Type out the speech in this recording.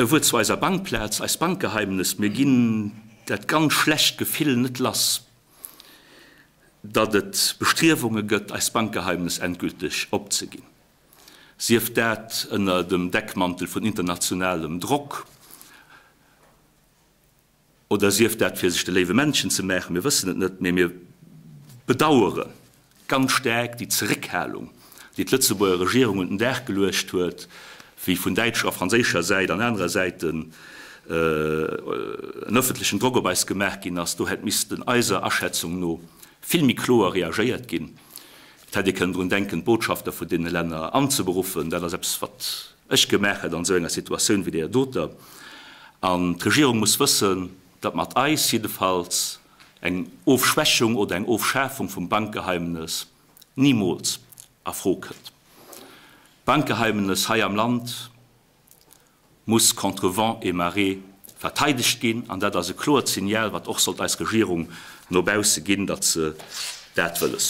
E Wuert zu eiser Bankplaz, eist Bankgeheimnes, Mir ginn dat ganz schlecht Gefill net lass, datt et Bestriewunge gëtt, eist Bankgeheimnes endgülteg opzeginn, sief dat ënner dem Deckmantel vun internationalem Drock oder sief dat fir sech de léiwe Männchen ze maachen, mir wëssen et net, mee mir bedauere ganz staark déi Zeréckhalung, déi d'Lëtzebuerger Regierung un den Dag geluecht huet, wéi vun däitscher a franséischer Säit an anerer Säiten en öffentlechen Drock op eis gemaach ginn ass. Do hätt missten eiser Aschätzung no vill méi kloer reagéiert ginn. Et hätt ee kënnen drun denken, d'Botschafter vun deene Länner anzeberuffen. Dat ass eppes, wat ech gemaach hätt an esou enger Situatioun wéi deeër doter. An d'Regierung muss wëssen, datt mat eis jiddefalls eng Ofschwächung oder eng Ofschafung vum Bankgeheimnes nimools a Fro kënnt. D'Bankgeheimnes hei am Land muss contre vents et marées verteidegt ginn, an dat ass e kloert Signal, wat och sollt eis Regierung no bausse ginn, datt se dat wëlles.